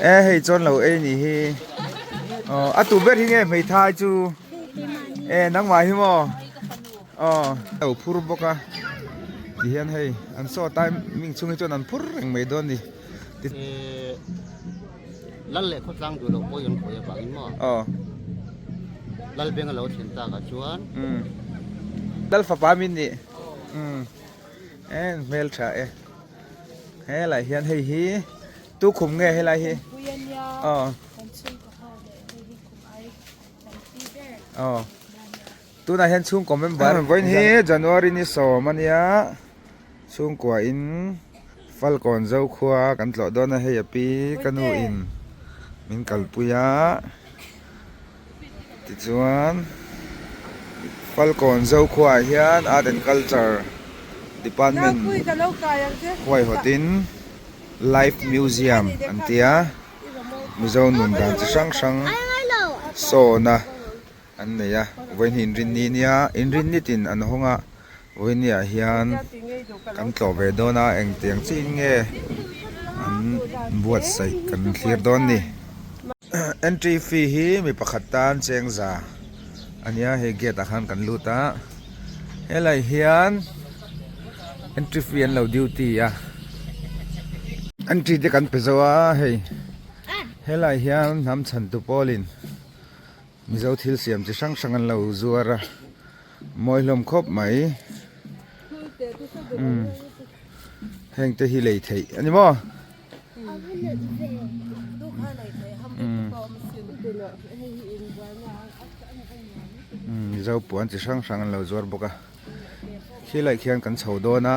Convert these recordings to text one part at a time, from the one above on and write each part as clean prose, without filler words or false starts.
E hei chuan lo ei nih hi aw a tu ber hi nge hmeithai chu e nangmah hi maw aw lo phur bawk a ti hian hei an saw timing chhung hi chuan an phur reng mai dawn a ni. Lal leh khawtlang duh loh pawh an khawi avangin maw aw Lal beng a lo thlen takah chuan Lal fapa min nih en hmel tha e helai hian hei hi tu khum nge helai hi aw aw tunah hian chhungkaw member vawiin hi January ni sawm ania chhungkua in Falkawn Zokhua kan tlawh dawn a hei a pi ka nu in min kalpui a tichuan Falkawn Zokhua ah hian Art and Culture Department huaihawt in Live Museum an ti a Mizo nun dan chi hrang hrang sawn a. An nei a, vawiin inrinni nia, inrinni tin an hawng a, vawiinniah hian kan tlawh ve dawn a, engtiang chiin nge an buatsaih kan thlir dawn ni. Entry fee hi mi pakhat tan cheng za a nia, hei gate ah khan kan lut a, helai hian entry fee an lo duty a, entry te kan pe zo a, hei helai hian hnam chhantu pawlin. Mizo thil siam chi hrang hrang an lo zuar a, mawi hlawm khawp mai. Umm heng te hi lei theih a ni maw? Umm Mizo puan chi hrang hrang an lo zuar bawk a, khilai khian kan chho dawn a,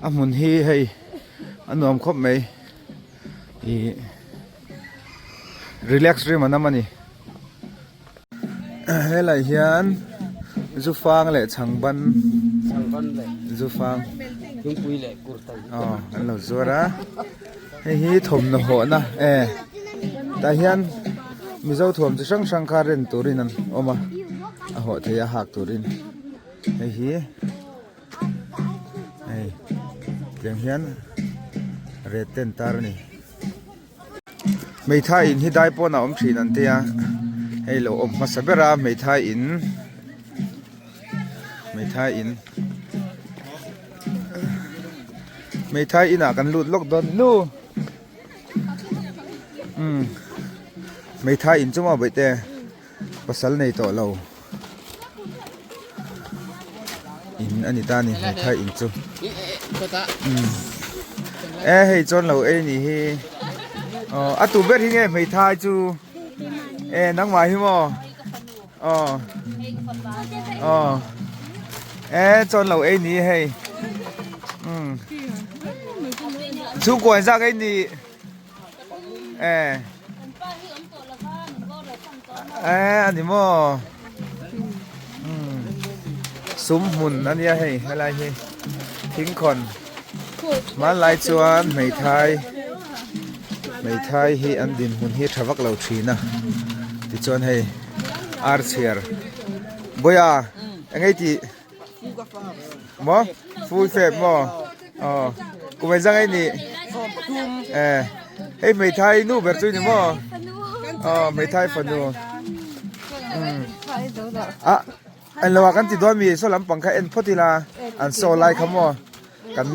a hmun hi hei a nuam khawp mai. Ih relax rim an awm a ni helai hian zu fang leh chhangban zu fang aw an lo zuar a hei hi thawmhnaw hawhna e tah hian mizo thuam chi hrang hrang kha ren turin an awm a a hawh theih a hak turin hei hi. Hei tiang hian red te an tar a ni hmeithai in hi dai pawn a awm thin an tia hei lo awm hmasa ber a hmeithai in hmeithai in hmeithai inah kan lut lawk dawn nu umm hmeithai in chu maw bawihte. Pasal nei tawh lo in a ni ta a ni hmeithai in chu umm e hei chuan lo ei nih hi aw a tu ber hi nge hmeithai chu e nangmah hi maw aw aw e chuan lo ei ni hei umm chhungkua in zak ei ni. Eh. Eh ani maw. Hmm. Sum hmun ania hei helai hi. Thingkhawn. Hmanlai chuan hmeithai hmeithai hi an dinhmun hi tha vak lo thin a. Tichuan hei ar chhiar. Boya engei tih Maw? Full fep maw? Aw. Kum ai zang ai ni. Eh. Hei hmeithai nu ber chu ni maw? Aw, hmeithai fanu. Um. Ah, an lo ah kan ti dawn mi saw lampang kha en phawt ila. An saw lai kha maw? Kan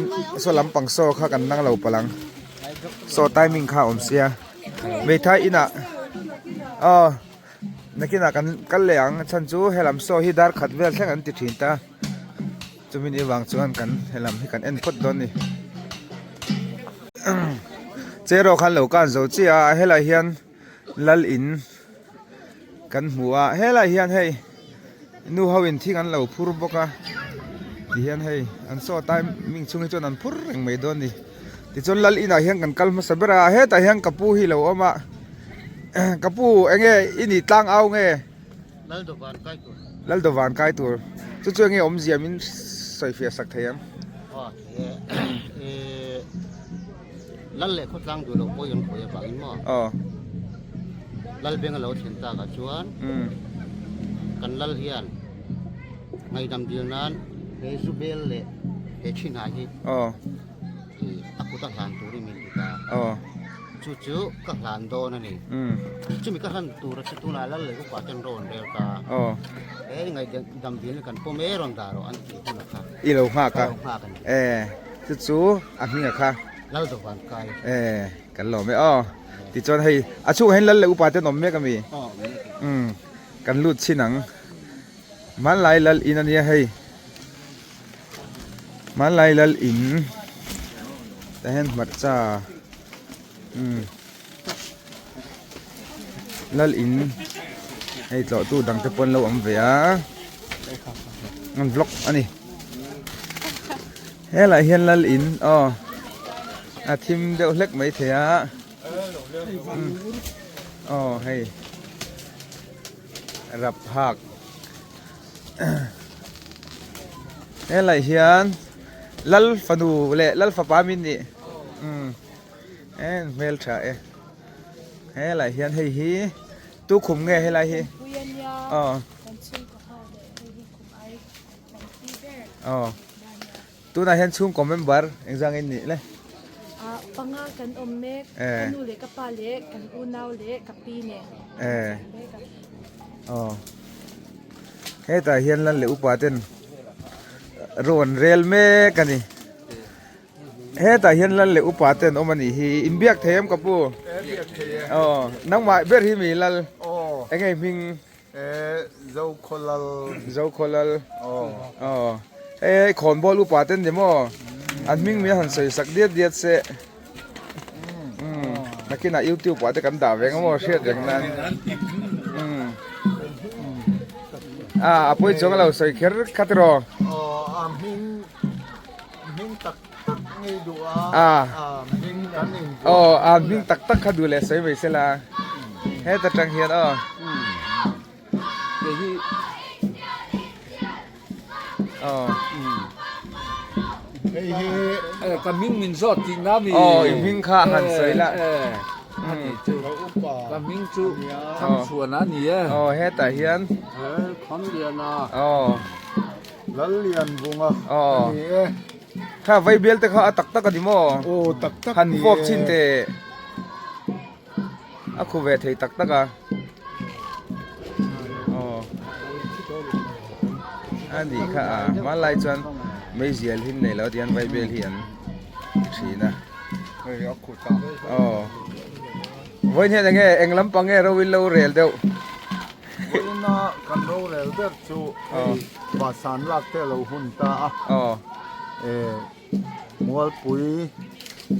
saw lampang saw kha kan nang lo palang. Saw timing kha awm sia. Hmeithai inah. Aw. Nakinah kan kal leh ang chhan chu helam saw hi dar khat vel thleng an ti thin ta chumi ni vang chuan kan helam hi kan en phawt dawn a ni cheraw khan lo kan zo chiah a helai hian lal in kan hmu a helai hian hei nu ho in thing an lo phur bawk a tihian hei an saw timing chhung hi chuan an phur reng mai dawn a ni. Tichuan lal inah hian kan kal hmasa ber a, hetah hian ka pu hi lo awm a, ka pu enge i nih tlang au nge? Lal dawvan kai tur. Lal dawvan kai tur. Chu chu enge awmzia min sawi fiah sak thei ang? Aw thei e. Lal leh khawtlang duh loh pawh an khawi avangin maw? Aw. Lal beng a lo thlen takah chuan kan lal hian ngaihdam dil nan he zubel leh he thinhai hi Aw. A kut a hlan turin min ti ta. Aw. Chu chu ka hlan dawn a ni. Chumi ka hlan tura chu tunah lal leh upa ten rawn rel ta a. He ngaihdam dilna kan pawm e rawn dah rawh an tih hunah kha. I lo nghak a. Ka lo nghak a ni. E, chu chu a hming a kha. Lal Dawvan Kai. E, kan lawm e aw. Tichuan hei a chhungah hian lal leh upa ten awm mek a mi. Aw, awm mek e. Umm, kan lut chhin ang. Hmanlai lal in a nia hei. Hmanlai lal in tah hian hmarcha umm lal in hei tlawh tu dang te pawh an lo awm ve a an vlog a ni helaiah hian lal in aw a thim deuh hlek mai thei a aw hei rap hak. Helai hian lal fanu leh lal fapa min nih umm en hmel tha e helai hian hei hi tu khum nge helai hi aw aw tunah hian chhungkaw member engzang in nih le panga kan awm mek ka nu leh ka pa leh kan unau leh ka pi nen aw hetah hian lal leh upa ten rawn rel mek a ni hetah hian lal leh upa ten awm a nih hi inbiak thei em ka pu aw nangmah ber hi mi lal eng nge hming Zokhawlal. Zokhawlal. Aw. Hei khawnbawl upa te ni maw? An hming mi a han sawi sak diat diat se. Umm. Nakinah YouTube ah te kan dah ve ang maw hriat reng nan. Umm. Ah, a pawi chuang a lo sawi kher kha tiraw? Aw, a hming hming tak tak ngei duh a. Ah. A hming kan in Aw, a hming tak tak kha duh leh sawi mai sela. Heta tang hian aw. Kei hi Aw. Hei hi ka hming min zawt tih na mi. Aw, i hming kha han sawi la. A ti chu. Ka hming chu Thangchhuana a ni e. Aw, hetah hian. Khamliana. Aw. Lallianvunga a ni e. Kha Vaibial te kha a tak tak a ni maw? Aw tak tak Han ni fawp e. chin teh. A khu ve thei tak tak a. Aw. A nih kha a hmanlai chuan meizial hi an nei lo tihian Vaibial hi an ti thin a. Hei a khu ta. Aw. Vawiin hian enge eng lampang nge ro in lo rel deuh? Vawiina kan rorel ber chu hei Vahsan lak te a lo hun ta a, Mualpui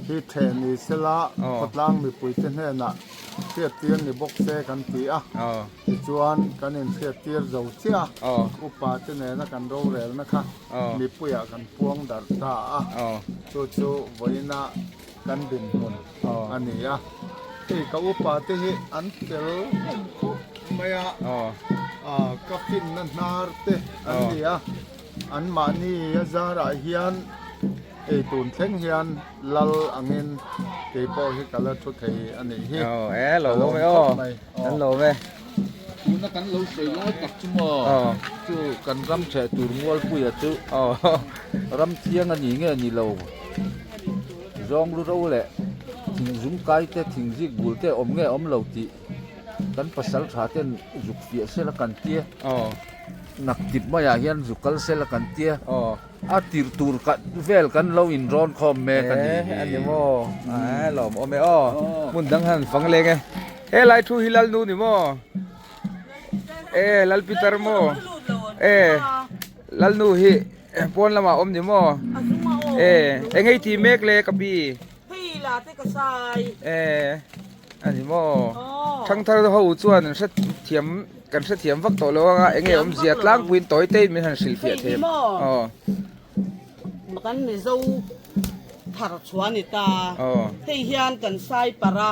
hi theh ni sela khawtlang mipui te hnenah hriattir ni bawk se kan ti a, tichuan kan inhriattir zo chiah a, upa te nena kan rorelna kha mipuiah kan puang darh ta a, chu chu vawiina kan dinhmun a ni a, hei ka upa te hi an fel hlawm khawp mai a, ka finna hnar te an ni a, an mahni a zarah hian ei tun thleng hian lal angin kei pawh hi ka la thu thei a nih hi ka lawm khawp mai. Tuna kan lo sawi lai tak chu maw chu kan ram theh tur Mualpuia chu ram thiang a ni nge ni lo. Zawng lu ro leh thing zum kai te thing zik bul te awm nge awm lo tih kan pasal tha ten zuk fiah sela kan tia. Nak tip maiah hian zuk kal sela kan tia. A tirh tur vel kan lo inrawn khawm mek a nih hi. A ni maw? A lawm awm e aw. Hmun dang han fang leng e. Helai thu hi Lalnu ni maw? E Lal Peter maw? E Lalnu hi pawn lamah awm ni maw? E engei ti mek le ka pi? E a ni maw? Thangthar ho chuan an hrethiam kan hrethiam vak tawh lo anga enge awmzia tlangpuiin tawi te in min han hrilhfiah thei em? Aw. Kan Mizo thar chhuah a ni ta. Hei hian kan sai parh a.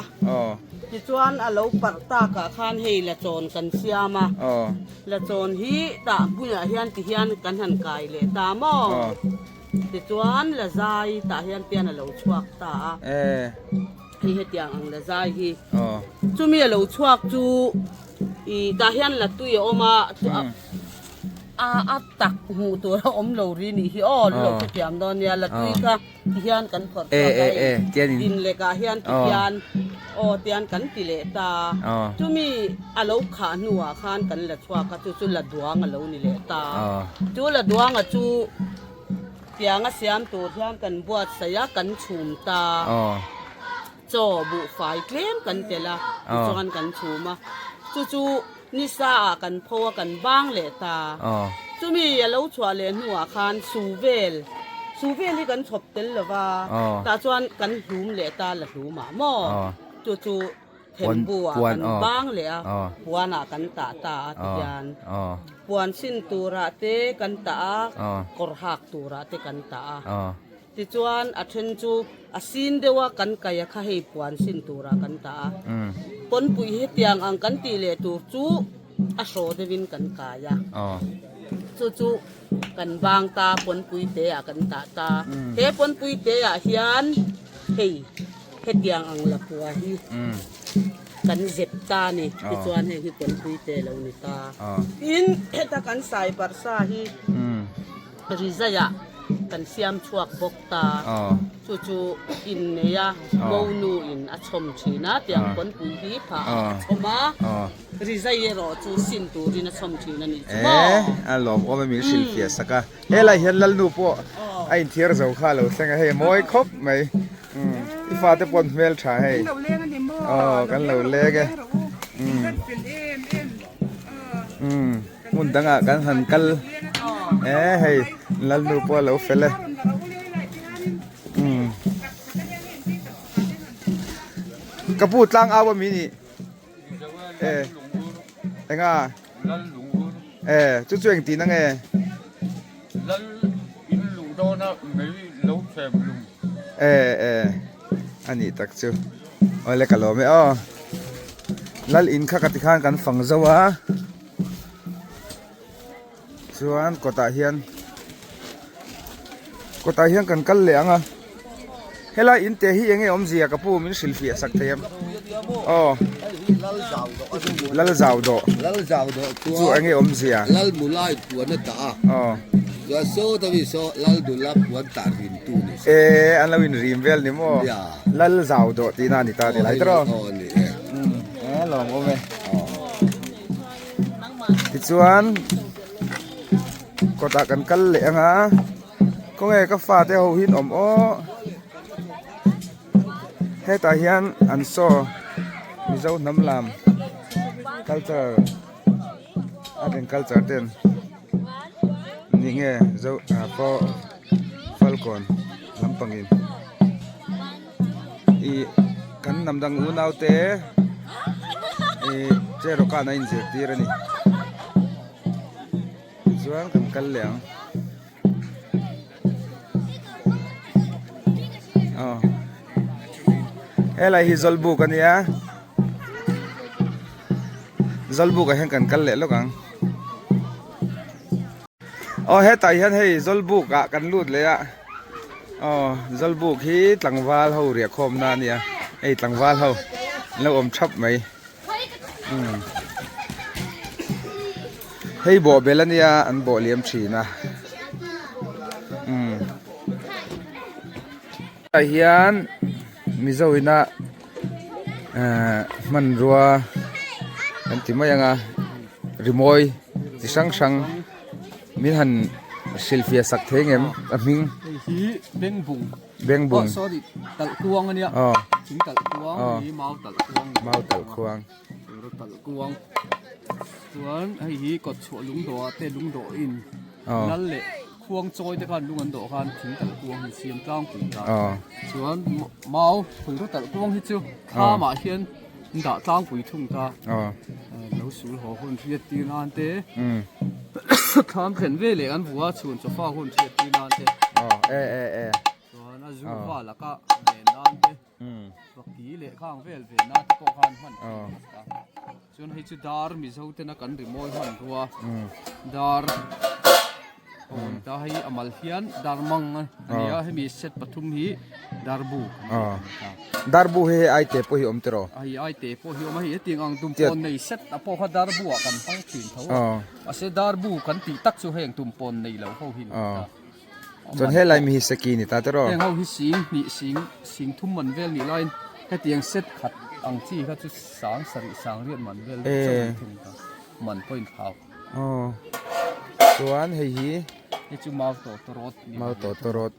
Tichuan a lo parh takah khan hei lachawn kan siam a. Lachawn hi tah hmunah hian tihian kan han kai leh ta maw? Tichuan lazai tah hian pian a lo chhuak ta a. Hei hetiang ang lazai hi. Chumi a lo chhuak chu ih tah hian latui a awm a. A a tak hmuh tur a awm lo ri nih hi aw lo hrethiam dawn nia la tui kha ti hian kan phawrh chhuak a hei in lekah hian ti hian aw tian kan ti leh ta chumi a lo khah hnuah khan kan la chhuak a chu chu la duang a lo ni leh ta chu la duanga chu tianga siam tur hian kan buatsaih a kan chhum ta. Chaw buhfai tlem kan telh a, tichuan kan chhum a. Chu chu nisa ah kan pho a, kan bang leh ta. Chumi a lo chhuah leh hnuah khan su vel, su vel hi kan chhawp tel lo va, tah chuan kan hlum leh ta la hlum ah maw? Chu chu thembu ah kan bang leh a, puan ah kan tah ta a tihian. Puan sin turah te kan tah a, kawr hak turah te kan tah a. Tichuan a then chu a sin deuh a kan kaih a kha hei puan sin turah kan tah a, pawnpui hetiang ang kan tih leh tur chu a hraw deuhin kan kai a, chu chu kan bang ta pawnpui te ah kan tah ta, he pawnpui te ah hian hei hetiang ang lapua hi kan zep ta a ni, tichuan heng hi pawnpui te lo ni ta, tin heta kan sai parsa hi. Rizaiah kan siam chhuak bawk ta. Chu chu innei a, monu in a chhawm thin a, tiang pawnpui hi phah a chhawm a, rizai erawh chu sin turin a chhawm thin a nih chu maw? E, a lawmawm e min hrilhfiah sak a. Helai hian Lalnu pawh a inthiar zo kha a lo thleng a, hei mawi khawp mai. I fate pawh an hmel tha hei. Aw, kan lo leng e. Hmun dangah kan han kal e hei Lalnu pawh a lo fel e Ka pu tlang au ami nih e enga e chu chu eng tihna nge Lal in luh dawna mei lo thlem lung e e anih tak chu awle ka lawm e aw Lal in kha ka ti khan kan fang zo a chuan kawtah hian kawtah hian kan kal leh ang a helai in te hi enge awmzia ka pu min hrilhfiah sak thei em aw lal zau dawh lal zau dawh chu chu enge awmzia lal mulai puan a dah a aw chuan saw ta mi saw lal dula puan tah rim tu ni e an lo in rim vel ni maw lal zau dawh tihna a ni ta ti lai tawh aw ni e e lawm awm e Tichuan kawtah kan kal leh ang a khawnge ka fate ho hi an awm aw hetah hian an saw mizo hnam lam culture art and culture ten ni nge zo ah pawh falkawn lampangin ih kan hnam dang unau te ih cherawkan a inzirtir a ni tichuan kan kal leh ang aw helai hi zawlbuk a nia zawlbuk ah hian kan kal leh lawk ang aw hetah hian hei zawlbuk ah kan lut leh a aw zawlbuk hi tlangval ho riah khawm na a nia hei tlangval ho an lo awm thap mai umm hei bawhbel a nia an bawh liam thin a umm tah hian mizo ina ehh hmanrua an ti mai ang a rimawi chi hrang hrang min han hrilhfiah sak thei ngem a hming hei hi bengbung bengbung oh sorry talh kuang ania aw thing talh kuang hi mau talh kuang mau talh kuang talh kuang chuan hei hi kawt chhuah lungdawh ah te lungdawh in lal leh khuang chawi te khan lung an dawh khan thing talh kuang hi siam tlangpui ta chuan mau phulraw talh kuang hi chu thlam ah hian an dah tlangpui thung ta lo sul haw hun hriat tir nan te thlam thlen ve leh an vua chhun chawfa hun hriat tir nan te chuan a zu val a kah ven nan te Vaki leh khang vel ve na te pawh khan hman theih a ni ta. Chuan hei chu dar Mizo tena kan rimawi hman rua dar. Aw ni ta hei a mal hian darmang a ni a hemi set pathum hi darbu aw darbu hi hei aite pawh hi awm tiraw? Hei aite pawh hi awm a hei hetiang ang dumpawn nei set a pawh kha darbu ah kan hmang thin tho a mahse darbu kan tih tak chu heng dumpawn nei lo ho hi ni ta. Chuan helai mi hi seki ni ta tiraw? Heng ho hi sing hnih sing sing thum man vel nih laiin hetiang set khat ang chi kha chu sang sarih sang riat man vel chauh a ni thung ta man pawhin thlau. Aw chuan hei hi hei chu mau tawh tawrawt ni mau tawh tawrawt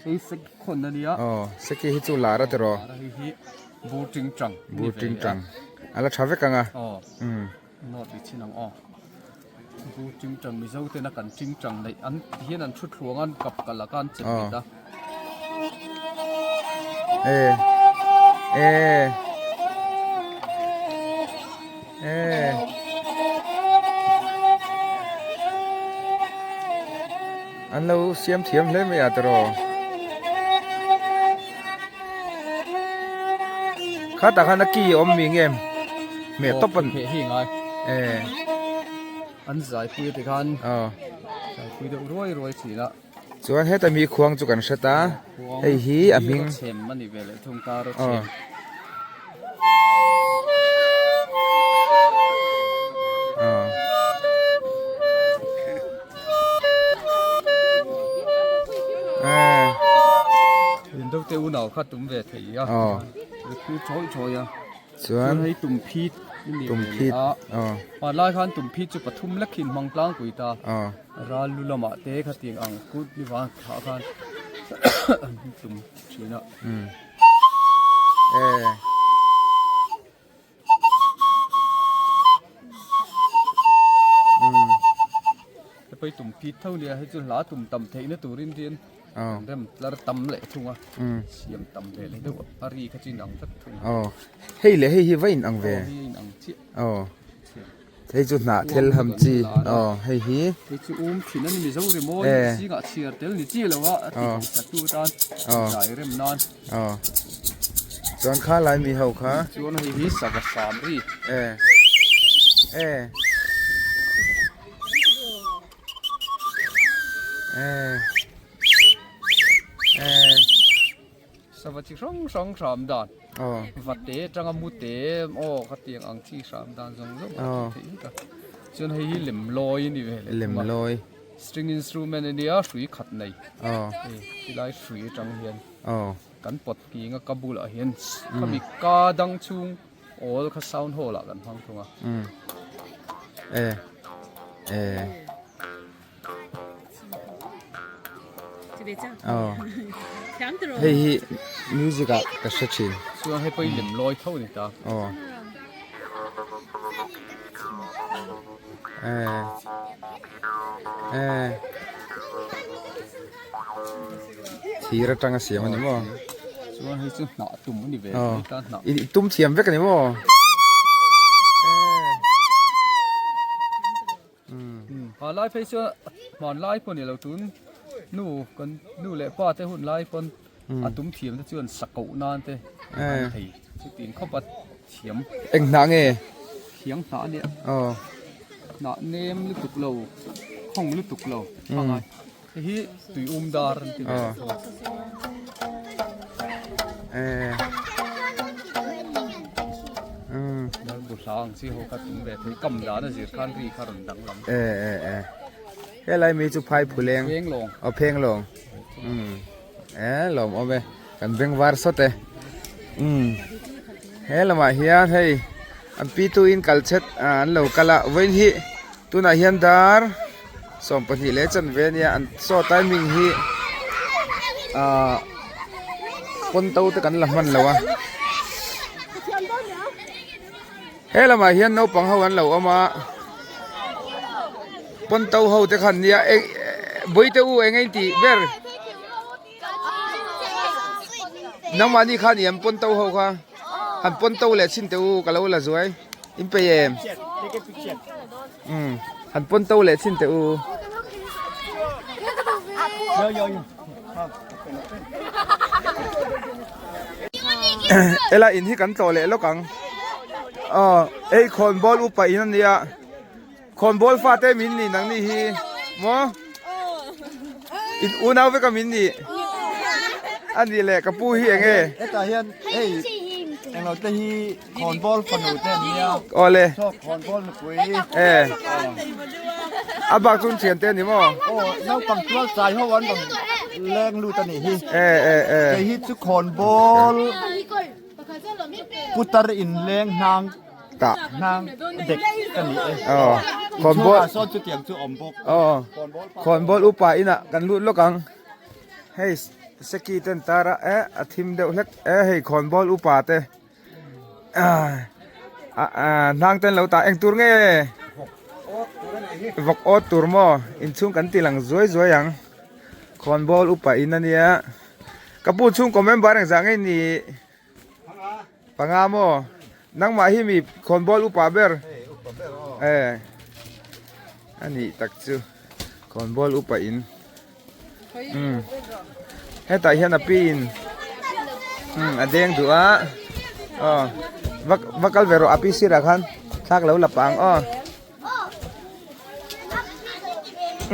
hei sek khawn a nia aw seki hi chu lar a tiraw hei hi bur ting tang bur ting tang a la tha vek ang a aw nawt i chin ang aw bur ting tang mizo tena kan ting tang neih an ti hian an thu thluang an kap kalh a khan chet bet a e e e an lo siam thiam hle mai a tiraw kha tah khan a ki a awm mi nge hmeh tawp an hmeh hi ngai e an zai pui te khan zai pui deuh ruai ruai thin a. Chuan heta mi khuang chu kan hre ta, hei hi a hming. Chhem a ni ve leh thung ta rawh chhem. Indo te unau kha tum ve thei a. Khu chawi chawi a. Chuan hei tum phit tum phit. Hmanlai khan tum phit chu pathum lek hi hmang tlangpui ta. Ral lu lamah te khatiang ang kut ni vang thlah khan an tum thin a. Hei tum phit tho nia hei chu hla tum tam theihna turin hian an rem tlar tam leh thung a siam tam ve leh deuh a ri kha chu inang vek thung a. Hei leh hei hi va inang ve. Aw hei a inang chiah. Aw. Hei chu hnah thel ham chi aw hei hi. Hei chu um thin a ni Mizo rimawi zingah chhiar tel ni chi lo a a ti hausa tu tan zai rem nan. Aw chuan kha lai mi ho kha. Chuan hei hi sava sam ri. E e e e. Sava chi hrang hrang hram dan va te atanga mu te aw khatiang ang chi hram dan zawng zawng a tih theih vek a chuan hei hi lem lawi a ni ve leh lem lawi string instrument a nia hrui khat nei hei tilai hrui atang hian kan pawt nghing a ka bulah hian khami ka dang chhung awl kha sound hall ah kan hmang thung a e e. Hei hi music ah ka hre thin. Chuan hei pawh i lem lawi tho ni ta. Aw. Eh. Eh. Thir atanga siam ani maw? Chuan hei chu hnah tum ani ve. Aw. I tum thiam vek ani maw? Eh. Hmanlai phei chuan hmanlai pawh ni lo tun nu kan nu leh pa te hun lai pawn a tum thiam te chuan sa koh nan te an thei chutin khawp a thiam. Eng hnah nge? Thiang hnah a nia. Aw. Hnah nem lutuk lo, khawng lutuk lo a ngai. Hei hi tui um dar an ti ve. Dar bu hla ang chi ho kha tum ve thei kam dan a zir khan ri kha rawn dang lam. E e e. Helai mi chu phai phuleng. Pheng lawng. Aw pheng lawng. Um. E lawm awm e. Kan beng var sawt e. Um. He lamah hian hei an pi tu in kal chet an lo kal a vawiin hi tunah hian dar 22 leh chanve ania an saw timing hi ah pawn to te kan la hman lo a he lamah hian naupang ho an lo awm a pawn to ho te khan nia bawihte u eng eng tih ber. Nangmahni kha ni an pawn to ho kha han pawn to leh chhin teh u ka lo la zuai in pe em um han pawn to leh chhin teh u ela in hi kan tlawh leh lawk ang aw hei khawnbawl upa in ania khawnbawl fate min ni nangni hi. Maw? In unau vek a min nih. A nih leh ka pu hi eng e? Hetah hian hei englo te hi khawnbawl fanu te an nia. Awle. Saw khawnbawl nupui. E. A bak chu thian te ani maw? Aw naupang tual chai ho an rawn leng lut a nih hi. E e e. Kei hi chu khawnbawl putar inleng hnang. Ta. Hnang dek ka ni e. Aw. Khawnbawl. Inchhungah sawn chutiang chu awm bawk. Aw. Khawnbawl upa inah kan lut lawk ang. Hei seki ten tar a eh a thim deuh hlek e hei khawnbawl upa te ah hnang ten lo tah eng tur nge vawk awt tur maw inchhung kan ti lang zuai zuai ang khawnbawl upa in ania ka pu chhungkaw member engzah nge ni. Panga maw? Nangmah hi mi khawnbawl upa ber. Eh. Ani tak chu khawnbawl upa in. Um. Hetah hian a pi in um a deng duh a. Aw. Va va kal ve rawh a pi sirah khan thlak lo la pang aw.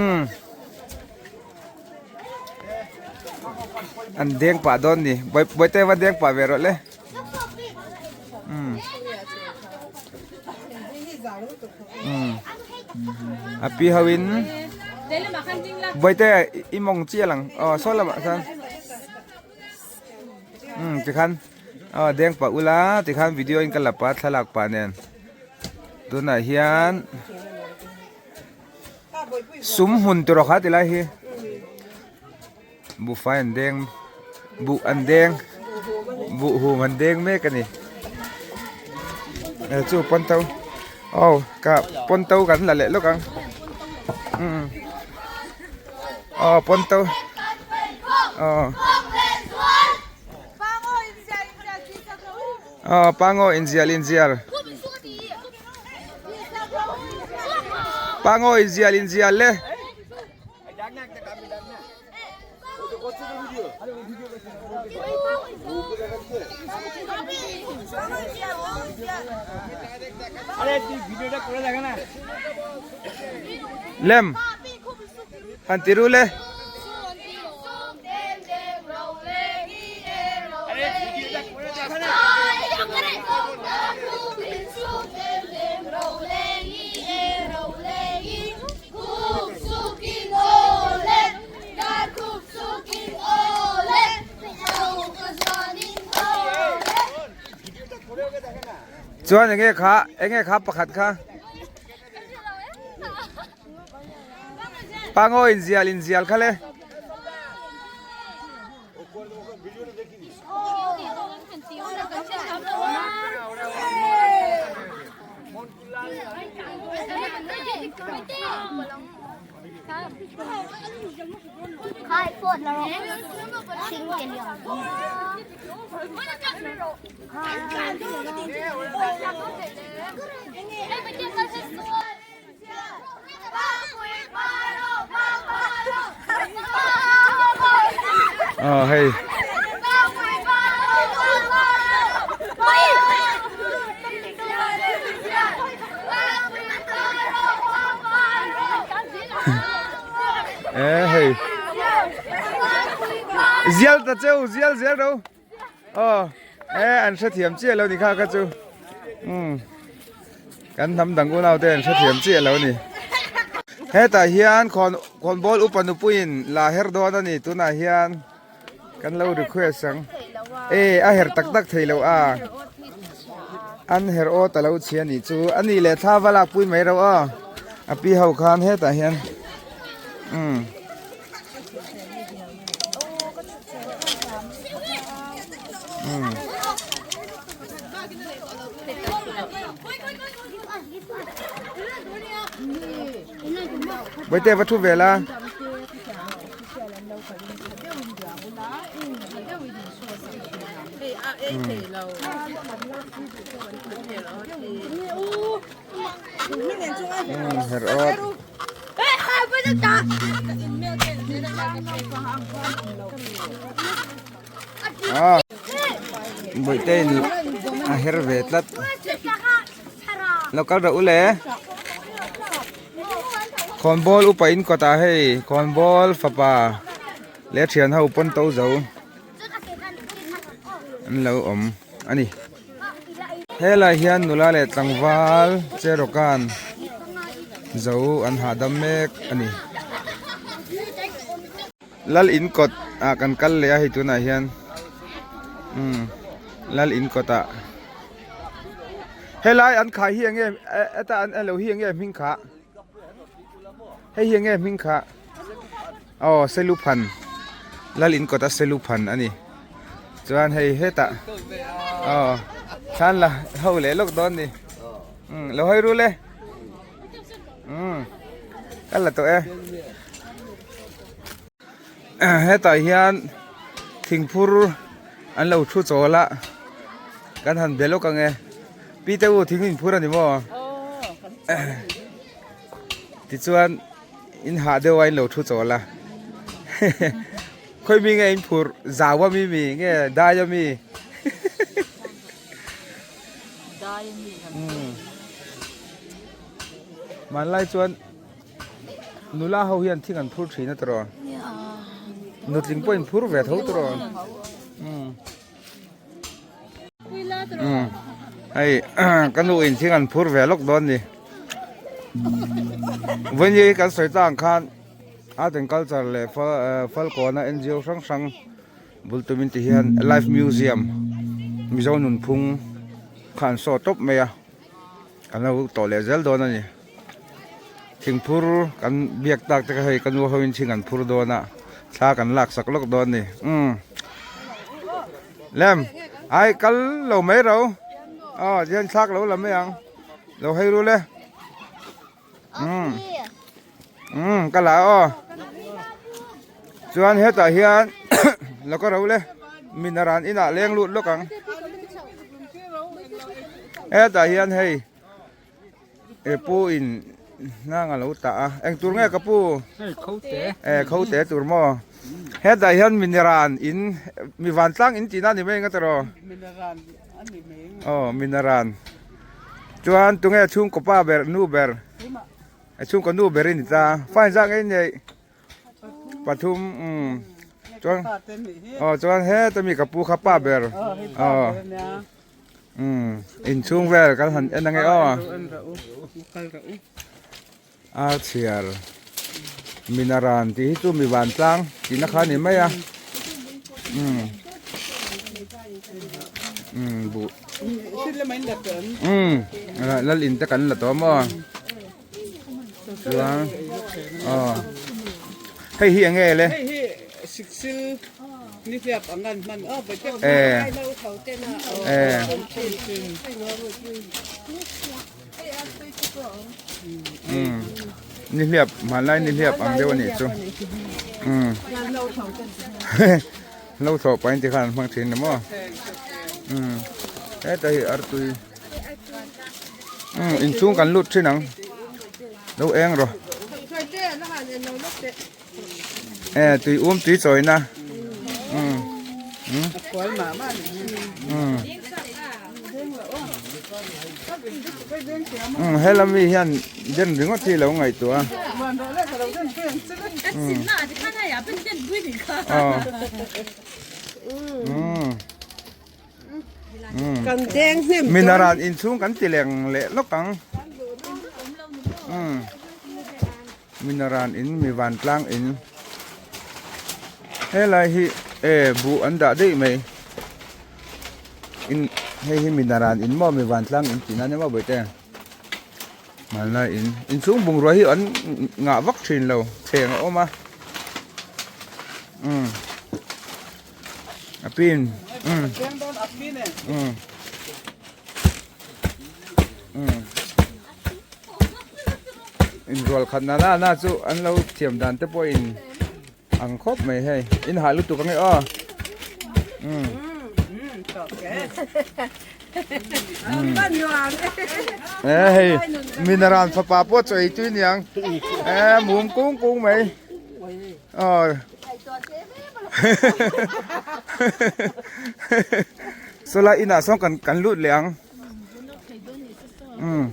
Um. An deng pah dawn ni. Bawihte va deng pah ve rawh le. Um. Um. A pi ho in Bawihte i mawng chiah lang. Aw saw lamah khan. Um tikhan aw deng pah ula tikhan video in ka la pah thlalak pah nen. Tunah hian Sum hmun tur kha ti lai hi buhfai an deng buh an deng buh hum an deng mek a ni eh chu pawn to aw ka pawn to kan la leh lawk ang umm aw pawn to aw aw pango inzial inzial. Pango inzial inzial le. Lem. Han ti ru le. Chuan enge kha enge kha pakhat kha. Pango inzial inzial kha le. Ờ hei. Ê hei. Zial ta cheu, zial zial ro. Aw e an hrethiam chiah lo ni kha kha chu umm kan hnam dang unau te an hrethiam chiah lo ni hetah hian khawn khawnbawl upa nupuiin la her dawn a ni tunah hian kan lo request ang e a her tak tak thei lo a an her aw ta lo chhia nih chu a nih leh thla va lak pui mai ro aw a pi ho khan hetah hian umm. Bawihte va thu ve la. Her awt. Ah. Bawihte in a her ve tlat. Lo kal rawh u le. Khawnbawl upa in kawtah hei khawnbawl fapa leh thian ho pawn to zo an lo awm a ni. Helai hian nula leh tlangval cherawkan zo an hahdam mek a ni. Lal in kawt ah kan kal leh a hei tunah hian umm lal in kawt ah helai an khai hi enge heta an elo hi enge hming kha hei hi enge hming kha aw seluphan lal in kawt a seluphan a ni chuan hei hetah aw thlan la ho leh lawk dawn ni umm lo hawi rul e umm kal la tawh e. Hetah hian thingphur an lo thu chawl a kan han be lawk ang e pi te u thing in phur a ni maw tichuan in hah deuh a in lo thu chawl a khawi mi nge in phur zau a mi mi nge dai a mi hmanlai chuan. Nula ho hian thing an phur thin a tiraw? Nutling pawh in phur ve tho tiraw? Hei ka nu in thing an phur ve lawk dawn ni. Vawiin kan sawi ta ang khan Art and Culture leh Falkawn a NGO hrang hrang bul tumin ti hian Live Museum Mizo nunphung kha an saw tawp mai a. Kan lo tawh leh zel dawn a ni. Thingphur kan biak tak te kha hei ka nu hoin thing an phur dawn a thla kan lak sak lawk dawn a ni umm lem ai kal lo mai ro aw tihian thlak lo la mai ang lo hei rul e umm umm ka la aw chuan hetah hian lo ka ro le minaran inah leng lut lawk ang hetah hian hei. E pu in hnang a lo tah a eng tur nge ka pu hei kho te e kho te tur maw hetah hian minaran in mi vantlang in tihna ni mai eng ataraw minaran ani mai aw minaran chuan tunge chhungkaw pa ber nu ber e chhungkaw nu ber i ni ta fine zah ngei nei pathum umm chuan aw chuan heta mi ka pu kha pa ber aw. Umm inchhung vel kan han en ange aw a chhiar minaran tih hi chu mi vantlang tihna kha a ni mai a umm umm buh umm lal in te kan la tawh maw chuan aw hei hi enge le. Nihliap hmanlai nihliap ang deuh a nih chu lo thlawh pahin tikhan an hmang thin ni maw heta hi artui inchhung kan lut thin ang lo eng rawh. E tui um tui chawi na um um um um hela mi hian den ringawt hi lo ngaihtuah a um aw um um minaran inchhung kan ti leng leh lawk ang um. Minaran in mi vantlang in helai hi e buh an dah daih mai in hei hi minaran in maw mi vantlang in tih nan emaw bawihte hmanlai in inchhung bungrua hi an ngah vak thin lo thleng a awm a umm a pin umm umm umm. Inrual khat na na na chu an lo thiam dan te pawh in ang khawp mai hei in hah lutuk ange aw um e hei minaran fapa pawh chaw ei tui niang e mum kung kung mai aw sawlai inah sawn kan kan lut leh ang. Umm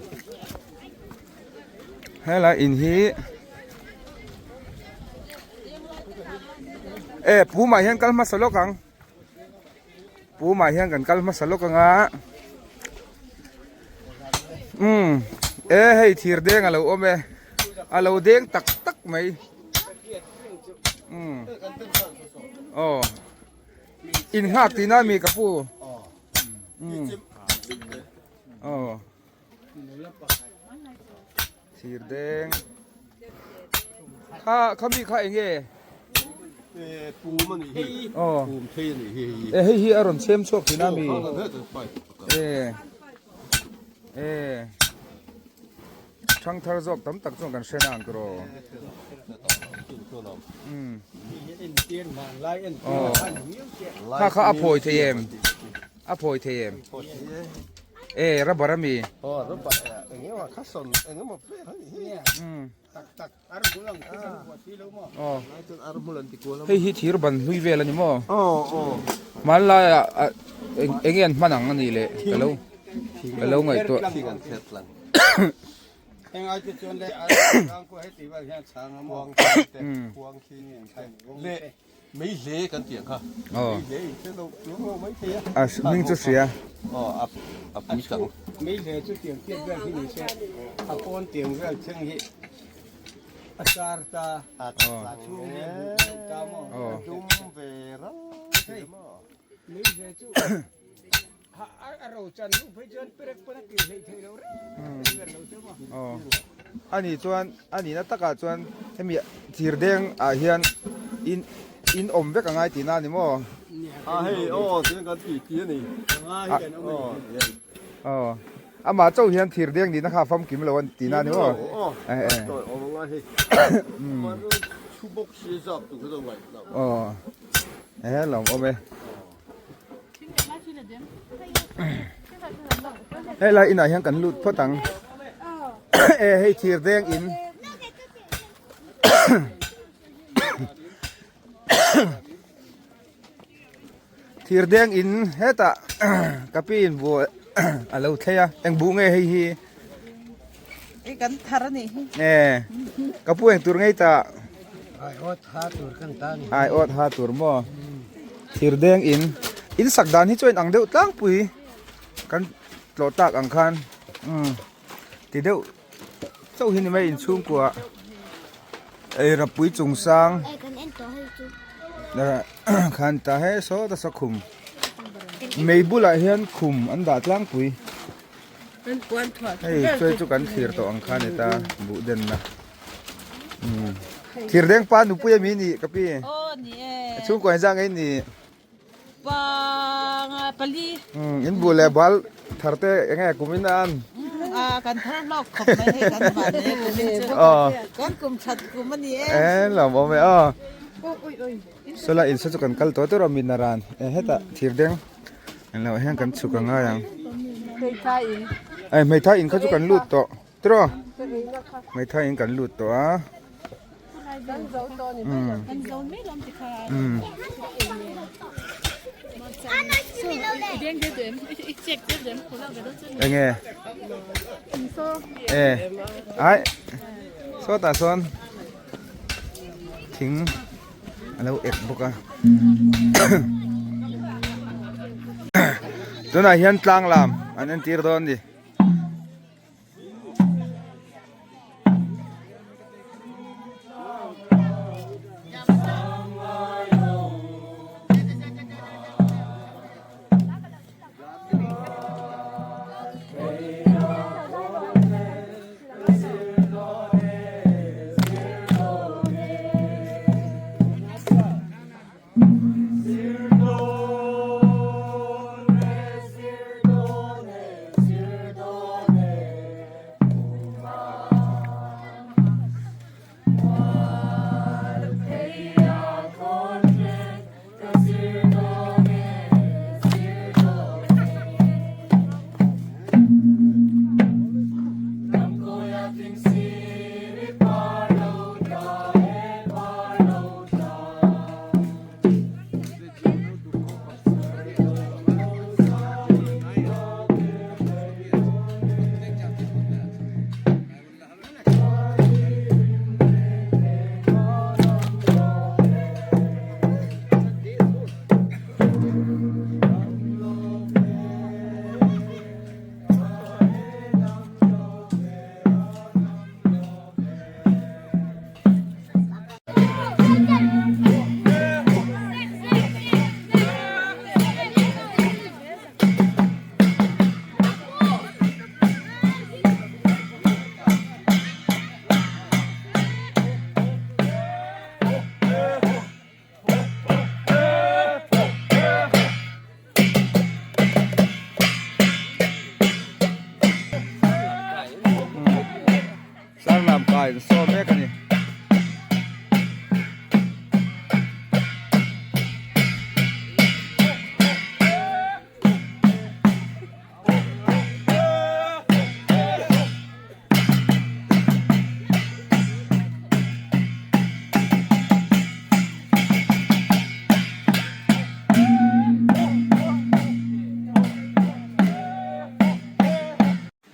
helai in hi. E pumah hian kal hmasa lawk ang pumah hian kan kal hmasa lawk anga um e hei thir deng alo awm e alo deng tak tak mai um aw in nghak tihna mi ka pu um aw Thir deng. Kha kha mi kha enge? E pum ani hi. Oh. Pum thei ani hi. E hei hi a rawn chhem chhuak thin a mi. E. E. Thang thar zawk tam tak chuan kan hre na ang tiraw. Um. Oh. Kha kha a phawi thei em? A phawi thei em? E rubber ami. Aw rubber eng emaw kha sawn eng emaw vel a nih hi. Um. Tak tak ar hmul ang khi kan buat si lo maw. Aw. Lai chuan ar hmul an ti kual a. Hei hi thir ban hlui vel a ni maw? Aw aw. Hmanlaiah eng enge an hman ang a nih le ka lo ka lo ngaihtuah. Thing an thler tlang. Heng ai te chuan le ar kang ko heti vel hian chhang a maw. Khuang khi te khuang khi le Mei hle kan tih ang kha. Mei hle in hre lo chuang lo mai thei a. A hming chu hria. Aw a a pui tlang. Mei hle chu tiang tiat vel hi ni se a pawn tiang vel thleng hi a char ta a chhung hi a buh deuh ta maw. A dum ve ral thei maw. Mei hle chu a ro chan hnu phei chuan perek pawn a kir hleih thei lo reng vel lo che maw. Aw ani chuan a nihna takah chuan hemi thir deng ah hian in in awm vek a ngai tihna a ni maw? A hei aw tiang kan tih tih a ni. Aw amah chauh hian thir deng nihna kha a famkim lo a tihna a ni maw? Aw awm a ngai hei. Thu bawk si zap tur kha chu a ngaih loh. Aw e lawmawm e. Helai inah hian kan lut phawt ang e hei thir deng in thir deng in hetah ka pi in buh a lo thlei a eng buh nge hei hi i kan thar a nih hi e ka pu eng tur ngei ta ai awt ha tur kan ta ni ai awt ha tur maw thir deng in in sak dan hi chuan ang deuh tlangpui kan tlawh tak ang khan um ti deuh chauh hi ni mai inchhungkua ei rapui chung sang khan ta he saw ta saw khum mei bulah hian khum an dah tlangpui hei chuai chu kan thlir tawh ang khan heta buh denna umm thir deng pa nupui ami nih ka pi chhungkua in zah ngei ni umm in buh leh bal thar te eng nge kum in a an kan thar hlawk khawp mai hei kan van e kum in chu kan kum that kum a ni e e lawm awm e aw sawlai in saw chu kan kal tawh tawh a mit a ran e hetah thir deng Englo hian kan chhuk a ngai ang. Ai hmeithai in kha chu kan lut tawh tiraw hmeithai in kan lut tawh a umm enge e ai sawtah sawn thing a lo ek bawk a tunah hian tlang lam an entir dawn a ni.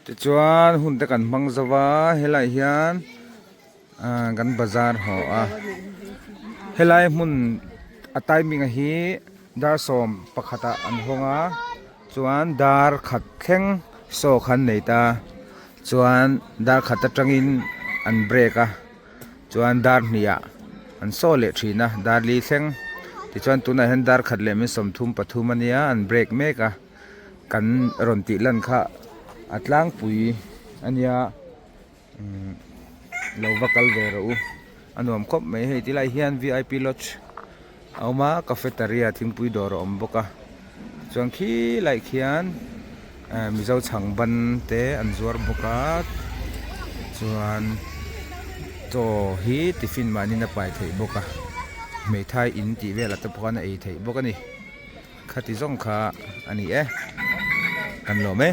Tichuan hun te kan hmang zo va helaiah hian ah kan bazar haw a helai hmun a timing a hi dar 11 ah an hawng a chuan dar khat thleng saw kha an nei ta chuan dar khat atangin an break a. Chuan dar hnih ah an saw leh thin a, dar li thleng. Tichuan tunah hian dar khat leh min 33 a nia, an break mek a. Kan rawn tih lan kha a tlangpui a nia, umm lo va kal ve rawh u. A nuam khawp mai hei tilai hian vip lodge a awm a, cafeteria thingpui dawr a awm bawk a. Chuan khi lai khian Mizo chhang ban te an zuar bawk a chuan chaw hi tiffin mahni a pai theih bawk a hmeithai in tih velah te pawh khan a ei theih bawk a ni khati zawng kha a ni e kan lawm e.